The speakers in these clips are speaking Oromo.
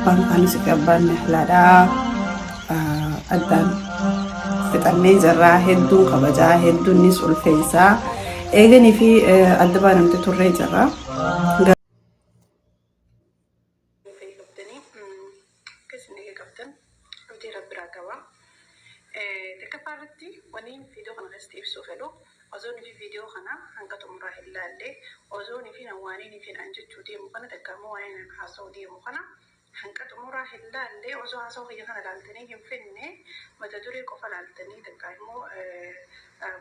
Abbaan Kaanis fi abbaan Nihlaadhaa addaan fixannee jirraa hedduun kabajaa hedduunis ulfeessaa eeganii fi adda baanamte turree jirra. Qabdan abdii rabbiraa qaba. Takkaffaa irratti waniin viidiyoo kana keessatti ibsuu fedhu osoon fi viidiyoo kana hanga xumuraa hin laalle osoon fi waaniin fi an jechuu deemu kana takka immoo waaniin an haasa'uu deemu kana hanga xumuraa hin laalle osoo haasa'uu kiyya kana laaltanii hin finne mata duree qofa laaltanii takka immoo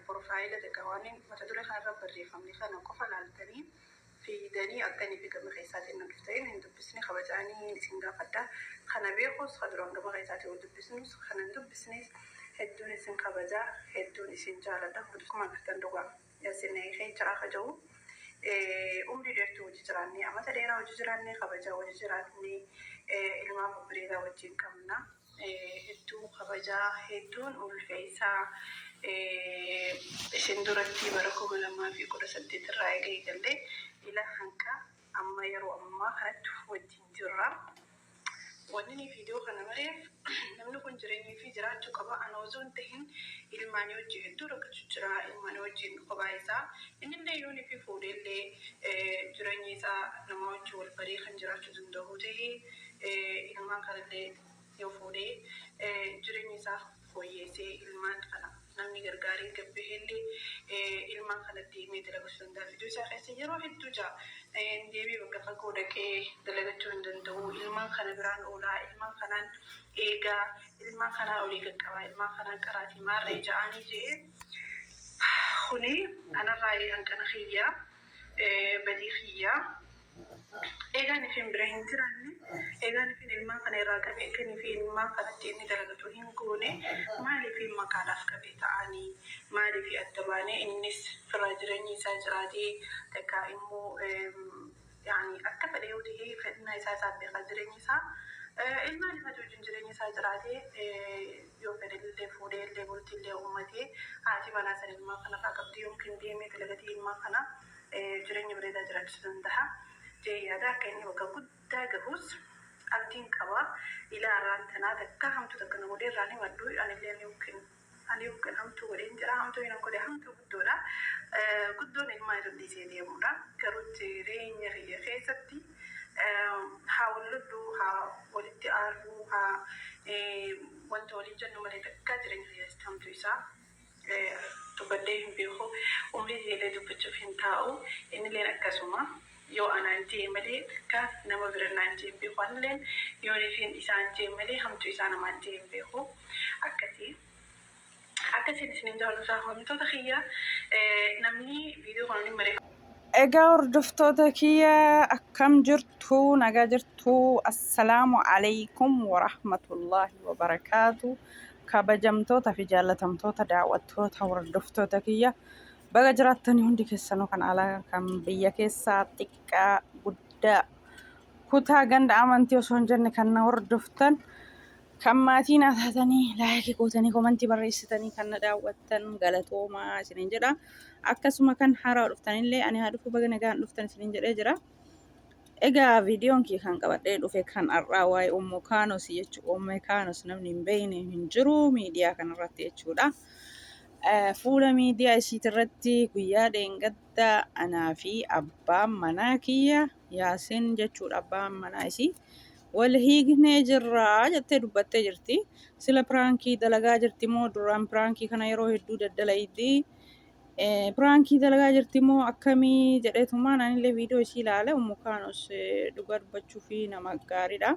porofaayila takka waaniin mata duree kanarra barreeffamne kana qofa laaltanii fiidanii akkanii fi gama keessaatiin na dhuftanii hin dubbisne kabajaanii isin gaafadha. Kana beekus ka duraan gama keessaatiin wal dubbisnus kana hin dubbisnes hedduun isin kabajaa hedduun isin jaaladha. Akkuma agartan dhugaa isin hiikee jira ka jiru. Umrii dheertuu hojii jiraannee amata dheeraa hojii jiraannee kabajaa hojii jiraannee ilmaan babbareedaa wajjin qabna. Hedduu kabajaa hedduun ulfeessaa isin duratti bara 2018 irraa eega eegallee ila hanqa amma yeroo ammaa kanatti wajjin jirra. Wanni ni viidiyoo kana mareef namni kun jireenyi fi jiraachuu qaba. Ana osoo hin tahin ilmaanii wajjin hedduu rakkachuu jira. Ilmaanii wajjin kophaa isaa innillee yoon fi fuudheellee jireenyi isaa nama wajjin wal baree kan jiraachuu danda'u ta'ee ilmaan kanallee yoo fuudhee jireenya isaa fooyyeessee ilmaan kana namni gargaaree gabbaheellee ilmaan kana deemee dalagachuu danda'a. Viidiyoo isaa keessa yeroo hedduu jaa deemee bakka fagoo dhaqee dalagachuu hin danda'u. Ilmaan kana biraan oolaa, ilmaan kanaan eegaa, ilmaan kanaan olii qaqqabaa, ilmaan kanaan qaraatii maarree ja'anii je'ee kuni anarraa hanqina kiyyaa badii kiyyaa. Eegaan ifin bira hin jiraanne, eegaan ifin ilmaan kana irraa qabee akkan fi ilmaan kanatti inni dalagatu hin goone maaliif maqaadhaaf qabee ta'anii maaliif adda baanee innis firaa jireenyi isaa jiraatee takka immoo yaani akka fedhe yoo ta'e fedhina isaa isaa beekaa jireenya isaa ilmaan isaati wajjin jireenya isaa jiraatee yoo fedhe illee fuudhee illee bultii illee uummatee haati manaa san ilmaan kanarraa qabdee yookiin deemee dalagatee ilmaan kana jireenya bareedaa jiraachisuu danda'a jee yaada akka inni bakka guddaa gahus abdiin qaba. Ilaa arraan tanaa takka hamtuu takka na godhee irraan himadhu anillee yookiin ani yookiin hamtuu godheen jira hamtuu hin godhe hamtuu guddoodha. Guddoon ilmaan irra dhiisee deemudha. Garuu jireenya kiyya keessatti haa wal lollu haa walitti aarru haa wanta waliin jennu malee takka jireenya kiyya keessatti hamtuu isaa dubbadhee hin beeku. Umrii kiyyallee dubbachuuf hin taa'u. Innilleen akkasuma yoo anaan jee malee takka nama bira naan jee hin beeku. Anilleen yoo rifiin isaan jee malee hamtuu isaa namaan jee hin beeku. Akkasii. Akkasiin isiniin jaalladha. Hordoftoota kiyya namni viidiyoo kana ni maree. Egaa hordoftoota kiyya akkam jirtu nagaa jirtu assalaamu alaikum warahmatullaahi wabarakaatu kabajamtoota fi jaallatamtoota daawwattoota hordoftoota kiyya baga jiraattanii hundi keessanuu kan alaa kan biyya keessaa xiqqaa guddaa kutaa ganda amantii osoo hin jenne kan na hordoftan Kan maatii naa taatanii laayikii gootanii komantii barreessitanii kan na daawwattan galatoomaa isiniin jedha. Akkasuma kan haaraa dhuftanillee ani haa dhufu baga nagaan dhuftan isiniin jedhee jira. Egaa viidiyoon kiyya kan qabadhee dhufe kan har'aa waa'ee Ummu Kaanos jechuudha. Ummu Kaanos namni hin beekne hin jiru miidiyaa kanarratti jechuudha. Fuula miidiyaa isiitirratti guyyaa dheengaddaa anaa fi abbaan manaa kiyya Yaasin jechuudha abbaan manaa isii wal hiiknee jirra jettee dubbattee jirti. Sila piraankii dalagaa jirti moo duraan piraankii kana yeroo hedduu daddalaydi. Piraankii dalagaa jirti moo akkamii jedheetumaan anillee viidiyoo isii ilaale Ummu Kaanos dhugaa dubbachuu fi nama gaariidha.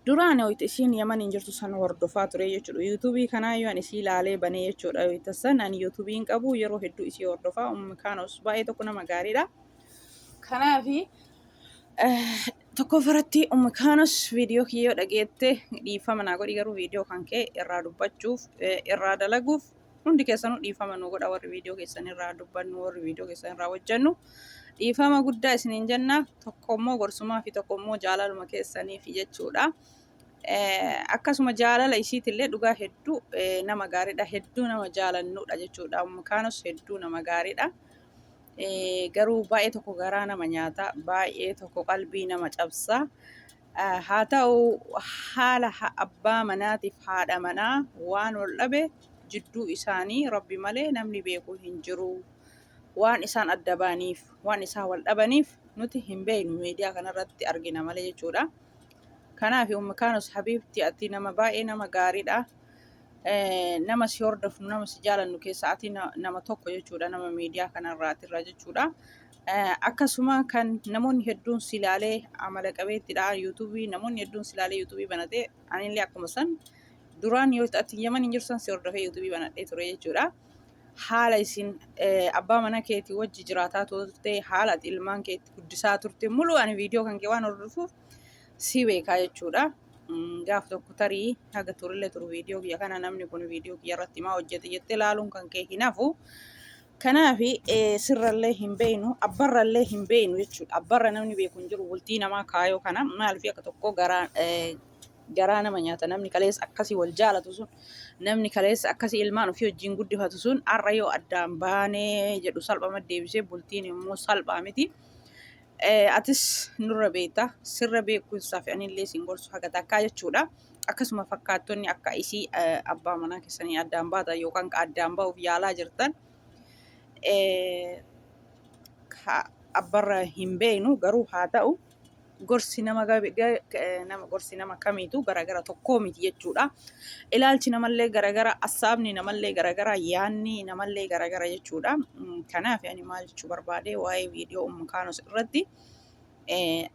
Duraan wayita isiin Yamaniin jirtu san hordofaa ture jechuudha. Yuutuubii kanaa yoo ani isii ilaalee banee jechuudha. Wayita san ani yuutuubii hin qabu yeroo hedduu isii hordofaa. Ummu Kaanos baay'ee tokko nama gaariidha. Kanaafi tokkoffaa irratti Ummu Kaanos viidiyoo kiyya yoo dhageette dhiifama naa godhi garuu viidiyoo kan kee irraa dubbachuuf irraa dalaguuf Hundi keessanuu dhiifama nu godha warri viidiyoo keessan irraa dubbannu warri viidiyoo keessan irraa hojjennu dhiifama guddaa isiniin jenna tokko immoo gorsumaa fi tokko immoo jaalaluma keessaniif jechuudha. Akkasuma jaalala isiitillee dhugaa hedduu nama gaariidha hedduu nama jaalannudha jechuudha. Ummu Kaanos hedduu nama gaariidha. Garuu baay'ee tokko garaa nama nyaata, baay'ee tokko qalbii nama cabsa. Haa ta'u haala abbaa manaatiif haadha manaa waan wal dhabe jidduu isaanii Rabbi malee namni beeku hin jiru. Waan isaan adda ba'aniif, waan isaan wal dhabaniif nuti hin beeknu miidiyaa kanarratti argina malee jechuudha. Kanaaf Ummi Kaanus Habiibti ati nama baay'ee nama gaariidha. Nama si hordofnu nama si jaalannu keessa ati nama tokko jechuudha nama miidiyaa kanarraatirra jechuudha. Akkasuma kan namoonni hedduun si ilaalee amala qabeettidha yuutuubii namoonni hedduun si ilaalee yuutuubii banatee anillee akkuma san duraan yoo ati Yaman hin jirtu san si hordofee yuutuubii banadhee ture jechuudha. Haala isin abbaa mana keetii wajji jiraataa turte haala ati ilmaan keetti guddisaa turte muluu ani viidiyoo kan kee waan hordofuuf si beekaa jechuudha. Gaaf tokko tarii haga turillee turu viidiyoo kiyya kana namni kun viidiyoo kiyya irratti maa hojjete jettee laaluun kan kee hin hafu. Kanaaf sirrallee hin beeknu abbarrallee hin beeknu jechuudha. Abbarra namni beeku hin jiru bultii namaa kaayoo kana maaliif akka tokko garaa garaa nama nyaata namni kaleessa akkasii wal jaalatu sun namni kaleessa akkasii ilmaan ofii wajjin guddifatu sun har'a yoo addaan baanee jedhu salphama deebisee bultiin immoo salphaa miti. Atis nurra beekta sirra beekumsaa fi anillee sin gorsu haga takkaa jechuudha. Akkasuma fakkaattonni akka isii abbaa manaa keessanii addaan baatan yookaan ka addaan ba'uuf yaalaa jirtan ka abbarra hin beeknu garuu haa ta'u gorsi nama nama gorsi nama kamiitu garagara tokkoo miti jechuudha. Ilaalchi namallee garagara, assaabni namallee garagara, yaanni namallee garagara jechuudha. Kanaaf ani maal jechuu barbaade waa'ee viidiyoo Ummu Kaanus irratti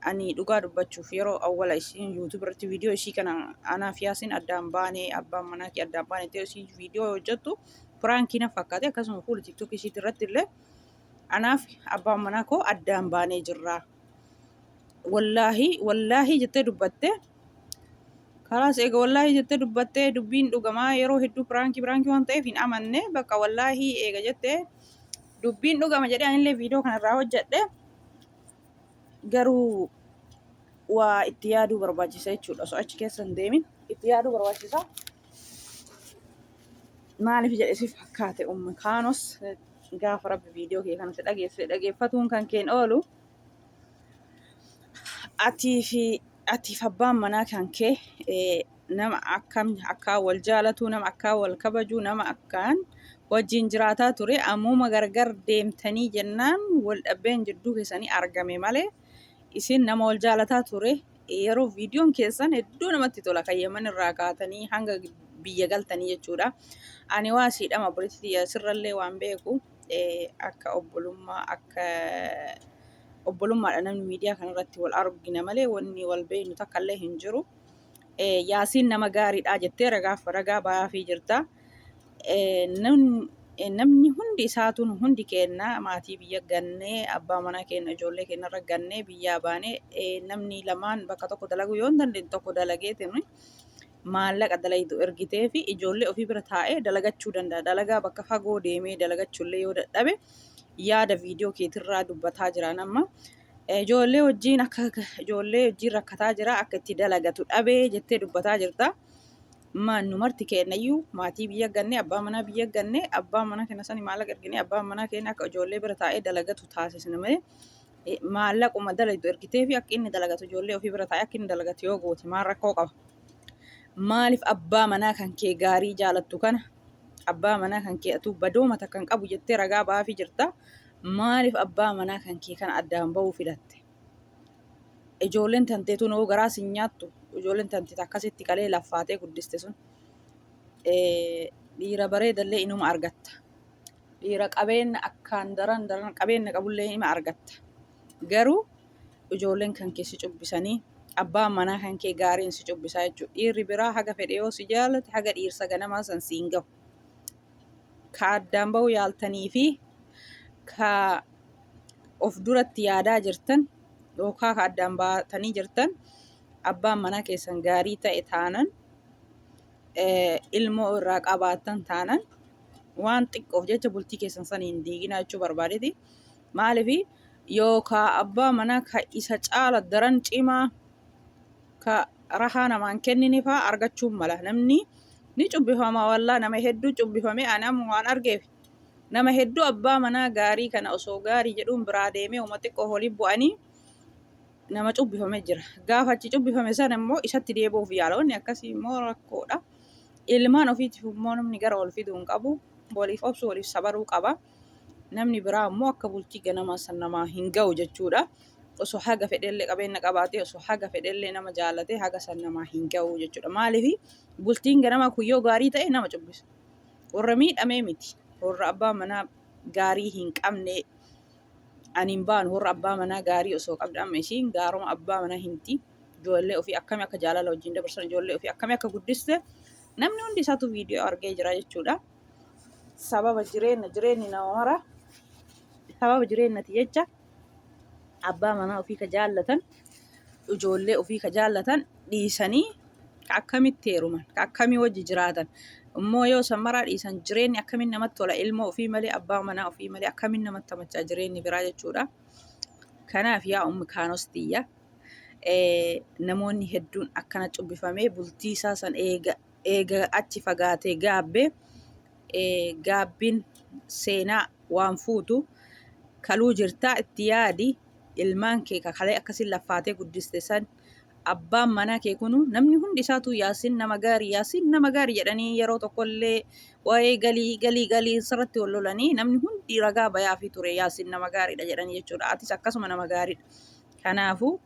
ani dhugaa dubbachuuf yeroo awwala isiin YouTube irratti viidiyoo ishii kana anaaf Yaasin addaan baanee abbaan manaa kee addaan baanee ta'e ishii viidiyoo hojjettu piraankii na fakkaate akkasuma fuula TikTok ishiitti irratti illee anaaf abbaan manaa koo addaan baanee jirra. Wallaahi wallaahi jettee dubbatte. Kalaas eega wallaahi jettee dubbattee dubbiin dhugamaa yeroo hedduu piraankii piraankii waan ta'eef hin amanne bakka wallaahi eega jettee dubbiin dhugama jedhee anillee viidiyoo kanarraa hojjedhe garuu waa itti yaaduu barbaachisa jechuudha osoo achi keessa hin deemin itti yaaduu barbaachisa. Maaliif jedhe si fakkaate ummi kaanos gaafa rabbi viidiyoo kee kana si dhageesse dhageeffatuun kan keen oolu. Atii fi atiif abbaan manaa kan kee nama akkam akkaan wal jaalatu nama akkaan wal kabaju nama akkaan wajjin jiraataa ture ammuma gargar deemtanii jennaan wal dhabbeen jidduu keessanii argame malee isin nama wal jaalataa ture yeroo viidiyoon keessan hedduu namatti tola kan Yaman irraa kaatanii hanga biyya galtanii jechuudha. Ani waa siidhama obboleettii tiyya sirrallee waan beeku akka obbolummaa akka obbolummaadha namni miidiyaa kanarratti wal argina malee wanni wal beeknu takka illee hin jiru. Yaasiin nama gaariidha jettee ragaaf ragaa baafii jirta. Namni hundi isaatuun hundi keenna maatii biyya gannee abbaa manaa keenya ijoollee keenyarra gannee biyyaa baanee namni lamaan bakka tokko dalaguu yoo hin dandeenye tokko dalageetiin maallaqa dalaydu ergitee fi ijoollee ofii bira taa'ee dalagachuu danda'a. Dalagaa bakka fagoo deemee dalagachuullee yoo dadhabe yaada viidiyoo keetirraa dubbataa jiraan amma. Ijoollee wajjin akka ijoollee wajjin rakkataa jira akka itti dalagatu dhabee jettee dubbataa jirta. Nu marti keenyayyuu maatii biyya ganne abbaa manaa biyya ganne abbaa manaa keenya sani maallaqa ergine abbaa manaa keenya akka ijoollee bira taa'ee dalagatu taasisna malee maallaquma dalaydu ergitee fi akka inni dalagatu ijoollee ofii bira taa'ee akka inni dalagatu yoo goote maal rakkoo qaba. Maaliif abbaa manaa kan kee gaarii jaalattu kana abbaa manaa kan kee atuu badooma takka hin qabu jettee ragaa baafii jirta. Maaliif abbaa manaa kan kee kana addaan ba'uu filatte? Ijoolleen tantee tun hoo garaa sin nyaattu? Ijoolleen tantee akkasitti qalee laffaatee guddiste sun dhiira bareedallee inuma argatta. Dhiira qabeenya akkaan daran daran qabeenya qabullee inuma argatta. Garuu ijoolleen kan kee si cubbisanii abbaan manaa kan kee gaariin si cubbisaa jechuudha. Dhiirri biraa haga fedhe yoo si jaalate haga dhiirsa ganamaa san siin gahu. Ka addaan bahu yaaltanii fi ka of duratti yaadaa jirtan yookaan ka addaan baatanii jirtan abbaan manaa keessan gaarii ta'e taanan ilmoo irraa qabaattan taanan waan xiqqoof jecha bultii keessan san hin diiginaa jechuu barbaadeti. Maaliif yookaa abbaa manaa ka isa caala daran cimaa ka rahaa namaan kennine faa argachuun mala. Namni ni cubbifama wallaa nama hedduu cubbifame ani amma waan argeef Nama hedduu abbaa manaa gaarii kana osoo gaarii jedhuun biraa deemee uma xiqqoo waliin bu'anii nama cubbifame jira. Gaafa achi cubbifame sana immoo isatti deebi'uuf yaala. Wanni akkasii immoo rakkoodha. Ilmaan ofiitiif immoo namni gara wal fiduu hin qabu. Waliif obsu waliif sabaruu qaba. Namni biraa immoo akka bultii ganamaa san namaa hin ga'u jechuudha. Osoo haga fedhellee qabeenya qabaatee osoo haga fedhellee nama jaalatee haga san namaa hin ga'u jechuudha. Maaliif bultiin ganamaa kun yoo gaarii ta'e nama cubbisa. Warra miidhamee miti. Warra abbaa manaa gaarii hin qabne ani hin baanu warra abbaa manaa gaarii osoo qabde amma isiin gaaruma abbaa manaa himti. Ijoollee ofii akkami akka jaalala wajjin dabarsan ijoollee ofii akkami akka guddiste namni hundi isaatu viidiyoo argee jira jechuudha. Sababa jireenya jireenyi nama mara sababa jireenyati jecha abbaa manaa ofii ka jaallatan ijoollee ofii ka jaallatan dhiisanii ka akkamitti heeruman ka akkamii wajji jiraatan immoo yoo san maraa dhiisan jireenyi akkamiin namatti tola ilmoo ofii malee abbaa manaa ofii malee akkamiin namatti tamachaa jireenyi biraa jechuudha. Kanaaf yaa ummi kaanos tiyya namoonni hedduun akkana cubbifamee bultii isaa san eega eega achi fagaatee gaabbe gaabbiin seenaa waan fuutu kaluu jirtaa itti yaadi ilmaan kee ka kalee akkasiin laffaatee guddiste san abbaan manaa kee kunu namni hundi isaatuu Yaasin nama gaarii Yaasin nama gaarii jedhanii yeroo tokkollee waa'ee galii galii galii sirratti wal lolanii namni hundi ragaa bayaafii ture Yaasin nama gaariidha jedhanii jechuudha. Atis akkasuma nama gaariidha. Kanaafuu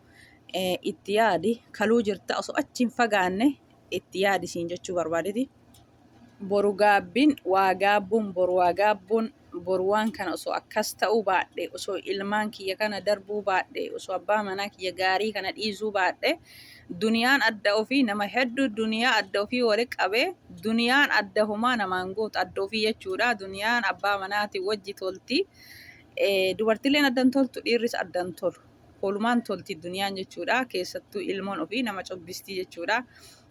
itti yaadi kaluu jirta osoo achi hin fagaanne itti yaadi siin jechuu barbaadeti. Boru gaabbiin waa gaabbuun boru waa gaabbuun boru waan kana osoo akkas ta'uu baadhe osoo ilmaan kiyya kana darbuu baadhe osoo abbaa manaa kiyya gaarii kana dhiisuu baadhe duniyaan adda ofii nama hedduu duniyaa adda ofii wali qabee duniyaan adda homaa namaan gootu adda ofii jechuudha duniyaan abbaa manaati wajji tolti dubartileen addan toltu dhiirris addan tolu Walumaan tolti duniyaan jechuudha. Keessattuu ilmoon ofii nama cubbistii jechuudha.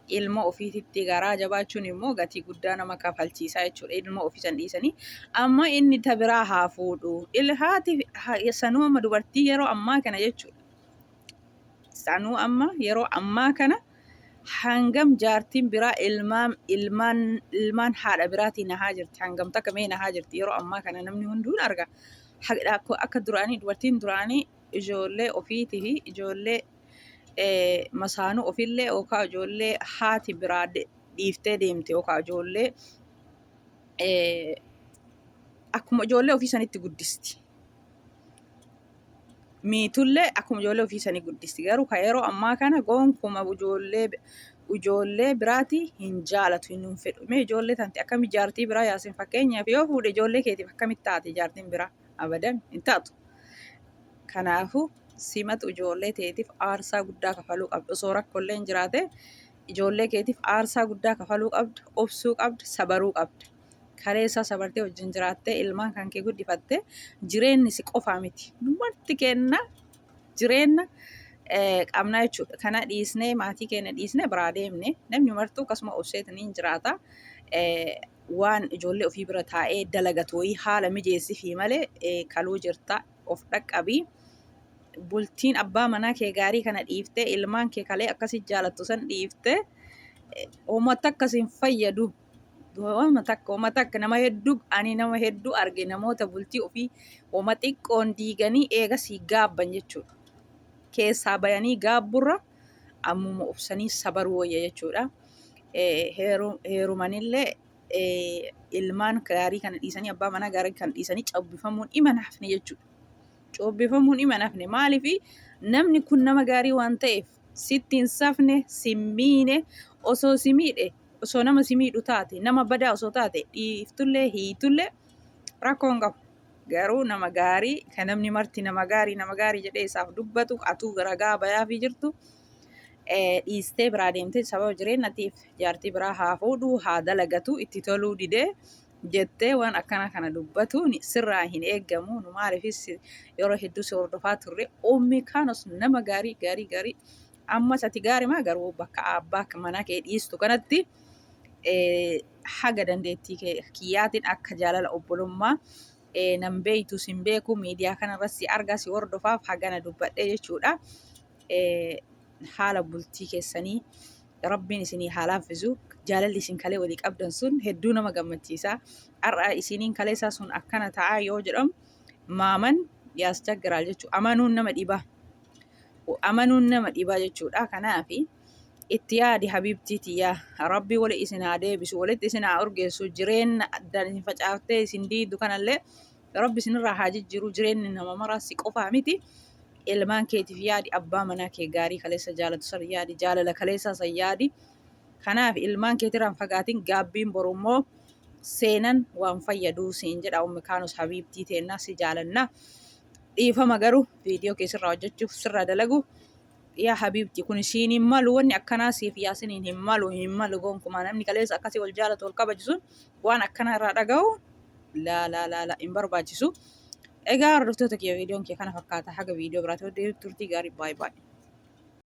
Ilmoo ofiititti garaa jabaachuun immoo gatii guddaa nama kafalchiisaa jechuudha. Ilmoo ofii san dhiisanii amma inni ta biraa haa fuudhu. Haati sanuu amma dubartii yeroo ammaa kana jechuudha. Sanuu amma yeroo ammaa kana hangam jaartiin biraa ilmaan ilmaan ilmaan haadha biraatii nahaa jirti. Hangam takka mee nahaa jirti yeroo ammaa kana namni hunduun arga. Akka duraanii dubartiin duraanii ijoollee ofiitii fi ijoollee masaanuu ofiillee yookaan ijoollee haati biraa dhiiftee deemte yookaan ijoollee akkuma ijoollee ofii sanitti guddisti. Miitullee akkuma ijoollee ofii sanii guddisti. Garuu kan yeroo ammaa kana gonkuma ijoollee ijoollee biraati hin jaalatu hin fedhu. Mee ijoollee tante akkami jaartii biraa yaasin fakkeenyaaf yoo fuudhe ijoollee keetiif akkamitti taate jaartiin biraa abadan hin taatu. Kanaafuu simatu ijoollee teetiif aarsaa guddaa kafaluu qabda. Osoo rakkoollee hin jiraate ijoollee keetiif aarsaa guddaa kafaluu qabda, obsuu qabda, sabaruu qabda. Kaleessaa sabartee wajjin jiraattee ilmaan kan kee guddifatte jireenyi si qofaa miti. Nu marti kenna jireenya qabna jechuudha. Kana dhiisnee maatii keenya dhiisnee biraa deemne namni martuu akkasuma obseetanii hin jiraata. Waan ijoollee ofii bira taa'ee dalagatu wayii haala mijeessifii malee kaluu jirta of dhaqqabii. Bultiin abbaa manaa kee gaarii kana dhiiftee ilmaan kee kalee akkasii jaalattu san dhiiftee uummata akkasiin fayyadu. Wama takka wama takka nama hedduu ani nama hedduu arge namoota bultii ofii wama xiqqoon diiganii eegasii gaabban jechuudha. Keessaa bayanii gaabburra ammuma obsanii sabaruu wayya jechuudha. Heerumanillee ilmaan gaarii kana dhiisanii abbaa manaa gaarii kana dhiisanii cubbifamuun ima hafne jechuudha. Cubbifamuun ima hafne maaliif namni kun nama gaarii waan ta'eef sitti hin safne si miine osoo si miidhe osoo nama si miidhu taate nama badaa osoo taate dhiiftullee hiitullee rakkoo hin qabu. Garuu nama gaarii kan namni marti nama gaarii nama gaarii jedhee isaaf dubbatu atuu ragaa bayaafii jirtu dhiistee biraa deemtee sababa jireenyatiif jaartii biraa haa fuudhu haa dalagatu itti toluu didee jettee waan akkana kana dubbatu sirraa hin eeggamu. Nu maaliifis yeroo hedduu si hordofaa turre ummi kaanos nama gaarii gaarii gaarii Ammas ati gaarimaa garuu bakka abbaa manaa kee dhiistu kanatti haga dandeettii kiyyaatiin akka jaalala obbolummaa nan beeytu sin beeku miidiyaa kanarra si argaa si hordofaaf hagana dubbadhe jechuudha. Haala bultii keessanii Rabbiin isinii haa laaffisu. Jaalalli isin kalee walii qabdan sun hedduu nama gammachiisa. Har'a isiniin kaleessaa sun akkana ta'a yoo jedhamu maaman yaaschaggiraal jechuudha. Amanuun nama dhibaa. Amanuun nama dhibaa jechuudha. Kanaaf itti yaadi habiibtii tiyyaa. Rabbi wali isin haa deebisu, walitti isin haa urgeessu, jireenya addaan isin facaaftee isin diidu kanallee Rabbi isinirraa haa jijjiiru. Jireenyi nama maraa si qofaa miti. Ilmaan keetiif yaadi, abbaa manaa kee gaarii kaleessa jaalatu san yaadi, jaalala kaleessaa san yaadi. Kanaaf ilmaan keetirraa hin fagaatin, gaabbiin boru immoo seenan waan fayyaduu siin jedha. Ummi Kaanus habiibtii teennaa si jaalanna. Dhiifama garuu viidiyoo kee sirraa hojjechuuf sirraa dalagu. Yaa habiibti kun siin hin malu, wanni akkanaa siif Yaasiniin hin malu, hin malu gonkumaa. Namni kaleessa akkasii wal jaalatu wal kabaju sun waan akkanaa irraa dhaga'u laa laa laa laa hin barbaachisu. Egaa hordoftoota kiyya, viidiyoon kee kana fakkaata. Haga viidiyoo biraatti turtii gaarii, baay'ee baay'ee.